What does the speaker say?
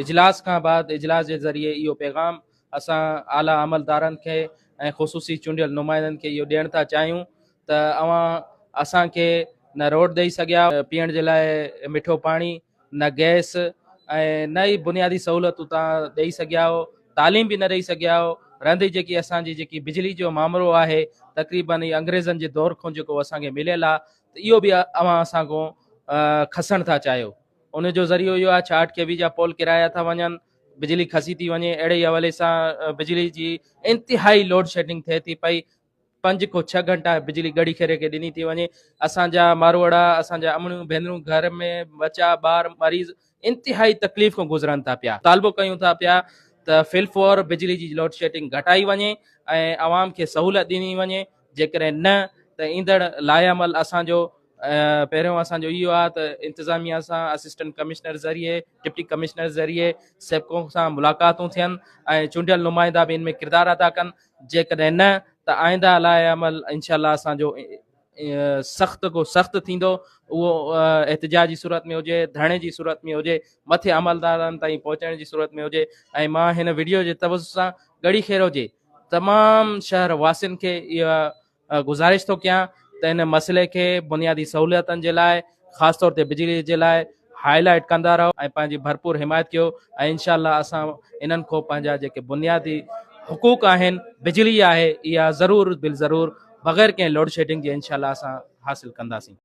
اجلاس کان بعد اجلاس جي ذريعي اهو پيغام اسان اعليٰ عملدارن کي ۽ خصوصي چونڊيل نمائندن کي اهو ڏيڻ ٿا چاهيون ته اوهان اسان کي نه روڊ ڏئي سگهيا پيئڻ جي لاء مٺو پاڻي نه گئس ۽ نه ئي بنيادي سهولتون توهان ڏئي سگهيا آهيو تعليم به نه ڏئي سگهيا آهيو رهندي جيڪي اسان جي جيڪي بجلي جو مامرو آهي تقريبن هي انگريزن جي دور کان جيڪو اسان کي مليل آهي ته اهو به اوهان اسان کان کسڻ ٿا چاهيو ان جو ذريعو اهو آهي ڇاهٺ ڪي وي جا پول ڪرايا ٿا وڃن بجلي کسي ٿي وڃي اهڙي حوالي سان بجلي جي انتهائي لوڊ شيڊنگ ٿئي ٿي پئي پنج کان ڇهه گهنٽا بجلي ڳڙهي خيري کي ڏني ٿي وڃي اسان جا ماروئڙا اسان جا امڙيون ڀينرون گهر ۾ ٻچا ٻار مريض انتهائي تڪليف کان گذرن ٿا پيا طالبو ڪيون ٿا پيا ته فل فور بجلي جي لوڊ شيڊنگ گهٽائي وڃي ۽ عوام کي سهولت ڏني وڃي جيڪڏهن نه ته ايندڙ لاء عمل اسان جو پهريون اسان جو اهو آهي ته انتظاميا سان اسسٽنٽ ڪمشنر ذريعي ڊپٽي ڪمشنر ذريعي سيپڪو سان ملاقاتون ٿين ۽ چونڊيل نمائندا به ان ۾ ڪردار ادا ڪن جيڪڏهن نه ته آئنده لاء عمل انشاء الله اسان جو سخت کو سخت ٿيندو اهو احتجاج جي صورت ۾ هجي ڌرڻي جي صورت ۾ هجي مٿي عملدارن تائين پهچڻ جي صورت ۾ هجي ۽ مان هن وڊيو جي توسط سان ڳڙهي خيرو جي تمام شهر واسين کي اها گذارش ٿو ڪيان ته ان مسئلي کي بنيادي سهولتن جي لاء خاص طور تي بجلي جي لاء هائي لائيٽ ڪندا رهو ۽ پنهنجي ڀرپور حمايت ڪيو ۽ انشاء الله اسان انهن کان پنهنجا جيڪي بنيادي حقوق آهن بجلي آهي اها ضرور بالضرور بغير ڪنهن لوڊشيڊنگ جي انشاء الله اسان حاصل ڪنداسين.